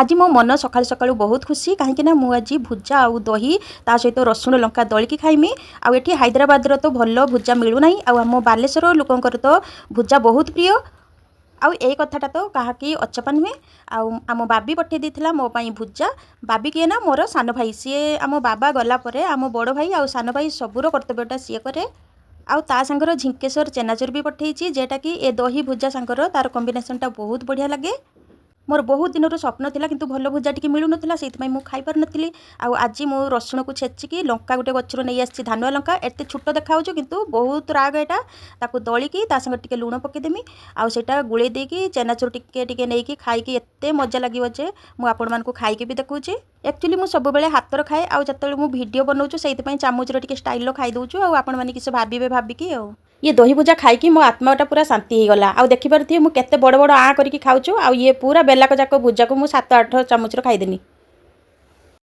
ଆଜି ମୋ ମନ ସକାଳୁ ସକାଳୁ ବହୁତ ଖୁସି, କାହିଁକିନା ମୁଁ ଆଜି ଭୁଜା ଆଉ ଦହି ତା ସହିତ ରସୁଣ ଲଙ୍କା ଦଳିକି ଖାଇମି। ଆଉ ଏଠି ହାଇଦ୍ରାବାଦର ତ ଭଲ ଭୁଜା ମିଳୁନାହିଁ, ଆଉ ଆମ ବାଲେଶ୍ୱର ଲୋକଙ୍କର ତ ଭୁଜା ବହୁତ ପ୍ରିୟ। ଆଉ ଏଇ କଥାଟା ତ କାହାକି ଅଛପା ନୁହେଁ। ଆଉ ଆମ ବାବି ପଠେଇ ଦେଇଥିଲା ମୋ ପାଇଁ ଭୁଜା। ବାବି କିଏ ନା ମୋର ସାନ ଭାଇ। ସିଏ ଆମ ବାବା ଗଲା ପରେ ଆମ ବଡ଼ ଭାଇ ଆଉ ସାନ ଭାଇ ସବୁର କର୍ତ୍ତବ୍ୟଟା ସିଏ କରେ। ଆଉ ତା ସାଙ୍ଗର ଝିଙ୍କେଶ୍ୱର ଚେନାଚୁର ବି ପଠେଇଛି, ଯେଉଁଟାକି ଏ ଦହି ଭୁଜା ସାଙ୍ଗର ତାର କମ୍ବିନେସନ୍ଟା ବହୁତ ବଢ଼ିଆ ଲାଗେ। ମୋର ବହୁତ ଦିନରୁ ସ୍ୱପ୍ନ ଥିଲା, କିନ୍ତୁ ଭଲ ଭୁଜା ଟିକେ ମିଳୁନଥିଲା, ସେଇଥିପାଇଁ ମୁଁ ଖାଇପାରୁନଥିଲି। ଆଉ ଆଜି ମୁଁ ରସୁଣକୁ ଛେଚିକି, ଲଙ୍କା ଗୋଟେ ଗଛରୁ ନେଇ ଆସିଛି, ଧାନୁଆ ଲଙ୍କା, ଏତେ ଛୋଟ ଦେଖାହେଉଛି କିନ୍ତୁ ବହୁତ ରାଗ ଏଇଟା। ତାକୁ ଦଳିକି ତା ସାଙ୍ଗରେ ଟିକେ ଲୁଣ ପକେଇଦେମି ଆଉ ସେଇଟା ଗୋଳେଇ ଦେଇକି ଚେନାଚୁର ଟିକେ ଟିକେ ନେଇକି ଖାଇକି ଏତେ ମଜା ଲାଗିବ ଯେ ମୁଁ ଆପଣମାନଙ୍କୁ ଖାଇକି ବି ଦେଖାଉଛି। ଆକ୍ଚୁଆଲି ମୁଁ ସବୁବେଳେ ହାତରେ ଖାଏ, ଆଉ ଯେତେବେଳେ ମୁଁ ଭିଡ଼ିଓ ବନାଉଛୁ ସେଇଥିପାଇଁ ଚାମଚର ଟିକେ ଷ୍ଟାଇଲ୍ର ଖାଇଦେଉଛୁ, ଆଉ ଆପଣମାନେ କିଛି ଭାବିବେ ଭାବିକି। ଆଉ ଇଏ ଦହି ଭୁଜା ଖାଇକି ମୋ ଆତ୍ମାଟା ପୁରା ଶାନ୍ତି ହେଇଗଲା। ଆଉ ଦେଖିପାରୁଥିବେ ମୁଁ କେତେ ବଡ଼ ବଡ଼ ଆଁ କରିକି ଖାଉଛୁ, ଆଉ ଇଏ ପୁରା ବେଲାକ ଯାକ ଭୁଜାକୁ ମୁଁ 7-8 ଚାମଚର ଖାଇଦେନି।